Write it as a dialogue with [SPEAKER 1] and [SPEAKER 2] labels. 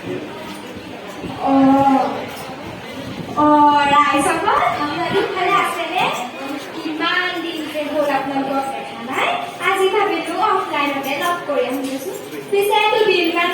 [SPEAKER 1] অ অ, ৰাইজসকল, আপোনালোক ভালে আছেনে? কিমান দিন যে হ'ল আপোনালোকক দেখা নাই। আজি ভাবিলো অফলাইনতে লগ কৰি আহোঁগৈচোন। পিছে দুদিনমান